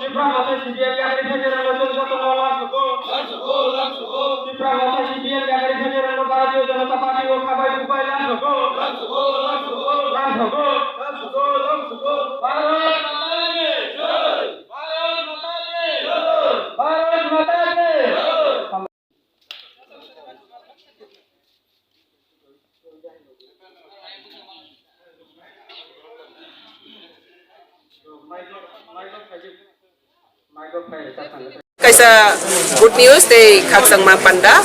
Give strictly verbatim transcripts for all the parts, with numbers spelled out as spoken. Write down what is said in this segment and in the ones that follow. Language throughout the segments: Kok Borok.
Tipra Motha C P M yagari phaijak rokno chwng jotono lamsogo. Tipra Motha C P M yagari phaijak rokno Bharatiya Janata Party o khabai bubai lamsogo. Lamsogo. Bharat Mata ki jai! Bharat Mata ki jai! Bharat Mata ki jai! Kaisa good news tei khakchangma panda.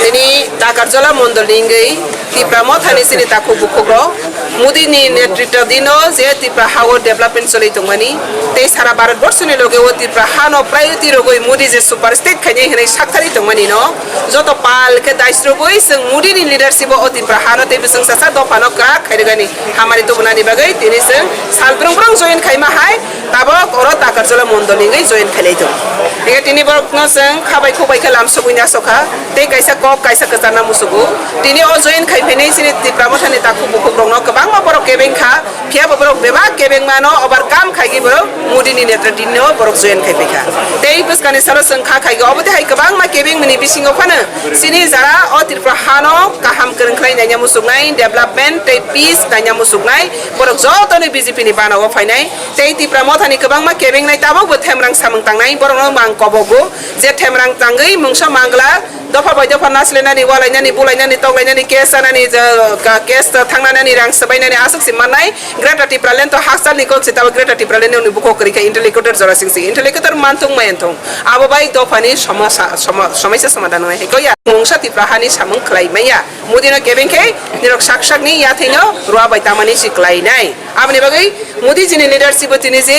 Tini Takarjala mondolni wngwi Tipra Mothani chini takhuk bukhukrok Modi ni netritadino je Tipra hao development choli tongmani tei sara Bharat borso ni loge o Tipra hano priority rogwi Modi je super state khainai hwnwi sakthari tongmani no joto pal khe daisrogwi chwng Modi ni leadership o Tipra hano tei bwswng sasa dophano kwrak khairwgani hamari tubunani bagwi tini chwng sal brung brung join khaima hai tabok oro Takarjala mondolni wngwi join khailai tongo. Hingkhe tini borokno chwng khabai khukbai khe lamsogwi nasokha tei kaisa kok kaisa kwcharna musugo. Tini o join khai phainai chini Tipra Mothani takhuk bukhukrokno kwbangma borok kebeng kha. Phiya bo borok bebak kebengmano overcome khaigwi borok Modi ni netritadino borok join khai phaikha. Tei bwskangni salo chwng kha khaigwi obo tei hai kwbangma kebengmani bisingo phano chini jara o Tripura hano kaham kwrwng khlai naina muchuknai, development tei peace naina muchuknai borok jotoni B J P ni bana o phainai. Tei Tipra Mothani kwbangma kebengnai tabok bo themrang samung tangnai borokno mang kobogo je themrang tangwi mungsa mangla. Dopha bai dopha naslenani, walainani, bulainani, toklainani, case sanani, je, ka-, case thangnani, rang swbainani, aswk se mannai. Greater Tipraland to hakchalni kok se, tabo Greater Tipraland ni bukhuk kwrwi kha interlocutor jora singsi. Interlocutor manthung mayanthung. Abo bai dophani somasa-, soma-, somaisa somadhan wngnai hai kok ya. Mungsa Tipra hani samung khlai maya. Modi no kebeng khe nirok sak sakni yathai no rua bai tamani si khlai nai. Aboni bagwi Modi jini leadership o tini je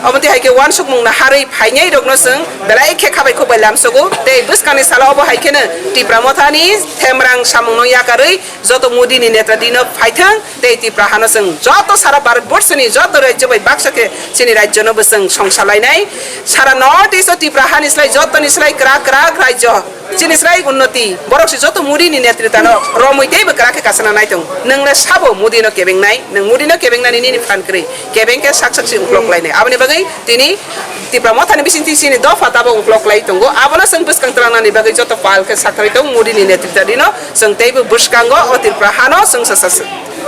omo twi hai khe uansukmung no harwi phainai rokno chwng belai khe khabai khukbai lamsogo tei bwskangni salo obo hai kheno Tipra Mothani themrang samung no yakarwi joto Modi ni netritadino phaithwng tei Tipra hano chwng joto sara Bharat borsoni joto rajyo bai baksa khe chini rajyo no bo chwng songsa lainai. Sara North East o Tipra hani slai jotoni slai kwrak kwrak rajyo. Chini srai unnoti, borok se joto Modi ni netrita no romwi tei bwkra khe kasana naitung. Nwng le sabo Modi no kebengnai, nwng Modi no kebengnani nini phan kwrwi, kebeng khe sak sak se uklok lainai. Aboni bagwi tini Tipra Mothani bising twi chini dopha tabo uklok lai tongo. Abono chwng bwskang twlangnani bagwi joto pal khe sakharwi tong Modi ni netrita dino chwng teibo bwskango o Tripura hano chwng sasa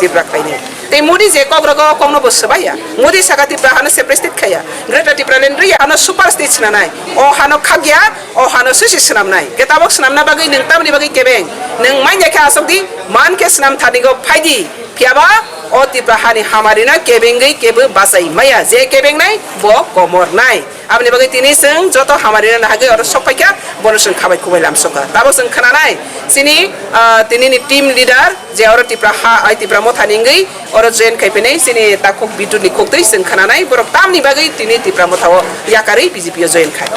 Tipra khlainai. Tei Modi je kok rogo, o kokno bo swbaiya. Modi saka Tripura hano separate state khaiya. Greater Tipraland rwya, hano super state swnanai. O hano khakya, o hano sisi swnamnai. Khe tabok swnamna bagwi nwng tamni bagwi kebeng. Nwng manya khe asok di, man khe swnam thani go phai di. Phiyaba o Tripura hani hamari no kebengwi kebo bachai maya. Je kebengnai, bo komornai. Aboni bagwi tini chwng joto hamari no nahagwi oro sok phaikha, bono chwng khabai khukbai lamsokha. Tabok chwng khwnanai, chini, ah, tini ni team leader, je oro Tipra ha, ai Tipra Mothani wngwi oro join khai phainai chini takhuk Bidu ni khuktwi chwng khwnanai, borok tamni bagwi tini Tipra Motha o yakarwi B J P o join khai.